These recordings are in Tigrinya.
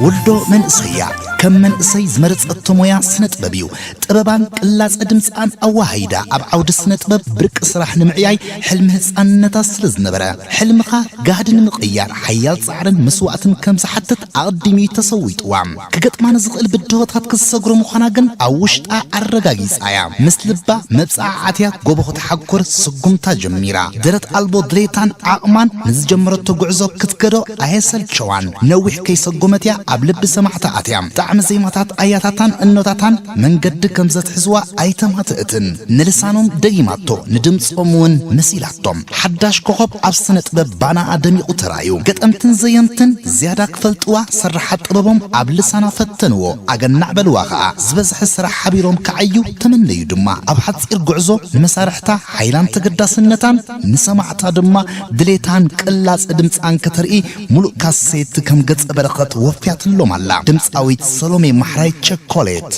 ወልዶ መንእሰያ ከም መንእሰይ ዝመረጸቶ ሞያ ስነ ጥበብ እዩ። ጥበባን ቅላጸ ድምጻን ኣዋሃይዳ ኣብ ዓውዲ ስነ ጥበብ ብርቂ ስራሕ ንምዕያይ ሕልሚ ህጻንነታ ስለ ዝነበረ፣ ሕልምኻ ጋህዲ ንምቕያር ሓያል ጻዕርን መስዋእትን ከም ዝሓትት ኣቐዲሙ እዩ ተሰዊጥዋ። ክገጥማ ንዝኽእል ብድሆታት ክትሰግሮ ምዃና ግን ኣብ ውሽጣ ኣረጋጊጻ እያ። ምስ ልባ መብጽዓ ኣትያ ጎቦ ክትሓኩር ስጉምታ ጀሚራ። ደረት ኣልቦ ድሌታን ዓቕማን ንዝጀመረቶ ጉዕዞ ክትገዶ ኣየሰልቸዋን። ነዊሕ ከይሰጎመት እያ ኣብ ልቢ ሰማዕታ ኣትያ። ጣዕሚ ዜማታት ኣያታታን እኖታታን መንገዲ ከም ዘትሕዝዋ ኣይተማትእትን። ንልሳኖም ደጊማቶ፣ ንድምጾም እውን መሲላቶም። ሓዳሽ ኮኸብ ኣብ ስነ ጥበብ ባናኣ ደሚቑ ተራእዩ። ገጠምትን ዘየምትን ዝያዳ ክፈልጥዋ፣ ስርሓት ጥበቦም ኣብ ልሳና ፈተንዎ፣ ኣገናዕ በልዋ ኸኣ። ዝበዝሐ ስራሕ ሓቢሮም ክዓዩ ተመነዩ ድማ። ኣብ ሓጺር ጉዕዞ ንመሳርሕታ ሓይላን ተገዳስነታን፣ ንሰማዕታ ድማ ድሌታን ቅላጸ ድምጻን ከተርኢ፣ ሙሉእ ካሴት ከም ገጸ በረኸት ወፍያትሎም ኣላ። ድምጻዊት ሰሎሜ ማሕራይ ቸኮሌት።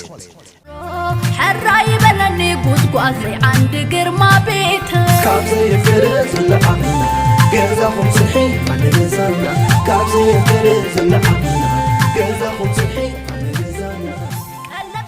ሕራይ በለኒ ጉዝጓዘይ ዓንዲ ግርማ ቤት። ካብ ዘይፍረ ዝለዓልና ገዛኹም ጽንሒ ኣነ ገዛና። ካብ ዘይፍረ ዝለዓልና ገዛኹም ጽንሒ ኣነ ገዛና።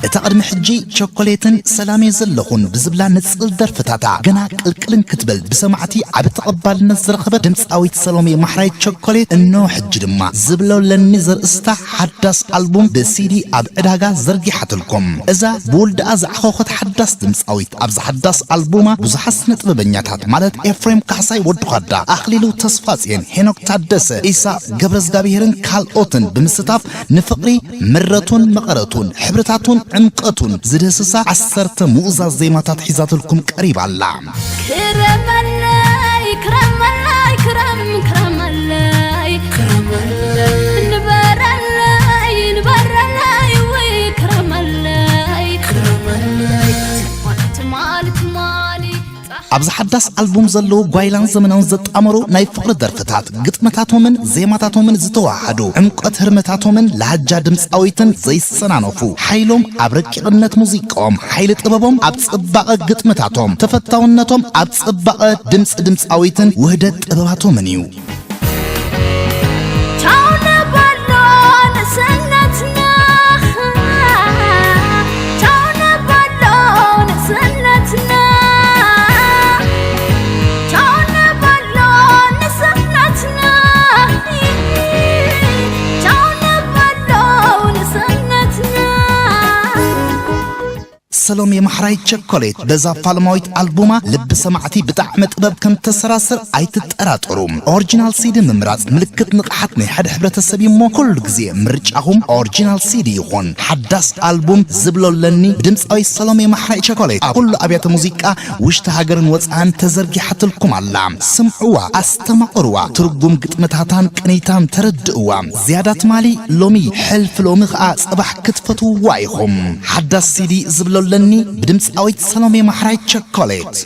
እታ ቅድሚ ሕጂ ቸኮሌትን ሰላሜ ዘለኹን ብዝብላ ንጽል ደርፍታታ ገና ቅልቅልን ክትብል ብሰማዕቲ ዓቢ ተቐባልነት ዝረኸበት ድምጻዊት ሰሎሜ ማሕራይ ቸኮሌት፣ እነሆ ሕጂ ድማ ዝብሎ ለኒ ዘርእስታ ሓዳስ ኣልቡም ብሲዲ ኣብ ዕዳጋ ዘርጊሓትልኩም። እዛ ብውልድኣ ዝዓኾኸት ሓዳስ ድምጻዊት፣ ኣብዛ ሓዳስ ኣልቡማ ብዙሓት ስነ ጥበበኛታት፣ ማለት ኤፍሬም ካሕሳይ ወዲ ኻዳ፣ ኣኽሊሉ ተስፋጽዮን፣ ሄኖክ ታደሰ፣ ኢሳቕ ገብረዝጋብሄርን ካልኦትን ብምስታፍ፣ ንፍቕሪ ምረቱን መቐረቱን፣ ሕብርታቱን ዕምቀቱን ዝድህስሳ ዓሰርተ ምኡዛዝ ዜማታት ሒዛትልኩም ቀሪባ ኣላ። ክረመለይ፣ ክረመለይ፣ ክረም፣ ክረመለይ። ክረመለይ። ንበረለይ፣ ንበረለይ፣ ወይ ክረመለይ። ክረመለይ። ትማሊ፣ ትማሊ፣ ትማሊ፣ ጸሓይ። ኣብዚ ሓዳስ ኣልቡም ዘለዉ ጓይላን ዘመናውን ዘጣመሩ ናይ ፍቕሪ ደርፍታት፣ ግጥምታቶምን ዜማታቶምን ዝተዋሃዱ፣ ዕምቆት ህርመታቶምን ላህጃ ድምጻዊትን ዘይሰናነፉ፣ ሓይሎም ኣብ ረቂቕነት ሙዚቃኦም፣ ሓይሊ ጥበቦም ኣብ ጽባቐ ግጥምታቶም፣ ተፈታውነቶም ኣብ ጽባቐ ድምጺ ድምጻዊትን ውህደት ጥበባቶምን እዩ። ቻው ነባሎ ንእስነትና፣ ቻው ነባሎ ንእስነትና፣ ቻው ነባሎ ንእስነትና፣ ቻው ነባሎ ንእስነትና። ሰሎሜ ማሕራይ ቸኮሌት በዛ ፋልማዊት ኣልቡማ ልቢ ሰማዕቲ ብጣዕሚ ጥበብ ከም ተሰራስር ኣይትጠራጠሩ። ኦሪጂናል ሲዲ ምምራጽ ምልክት ንቕሓት ናይ ሓደ ሕብረተሰብ እዩ እሞ፣ ኩሉ ግዜ ምርጫኹም ኦሪጂናል ሲዲ ይኹን። ሓዳስ ኣልቡም ዝብሎ ኣለኒ ብድምጻዊ ሰሎሜ ማሕራይ ቸኮሌት ኣብ ኩሉ ኣብያተ ሙዚቃ ውሽጢ ሃገርን ወጻእን ተዘርጊሓትልኩም ኣላ። ስምዕዋ፣ ኣስተማቕርዋ፣ ትርጉም ግጥምታታን ቅኒታን ተረድእዋ። ዝያዳ ትማሊ ሎሚ፣ ሕልፊ ሎሚ ኸኣ ጽባሕ ክትፈትውዋ ኢኹም። ሓዳስ ሲዲ ዝብሎ ኣለኒ ብድምጻዊት ሰሎሜ ማሕራይ ቸኮሌት።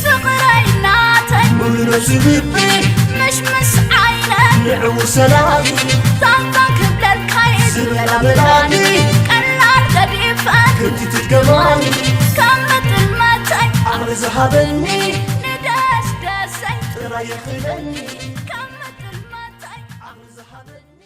ፍቕረይ ናተይ ሙሉ ነብሲ ልቢ ምሽምሽ ዓይነይ ንዕኡ ሰላም ዛንዛን ክብለልካይ ዝበላበላኒ ቀላል ገዲፈ ክምቲ ትድገማኒ ካብ መጥልመተይ ዓቕሊ ዝሃበኒ ንደስደሰይ ጥራይ የኽእለኒ ካብ መጥልመተይ ዓቕሊ ዝሃበኒ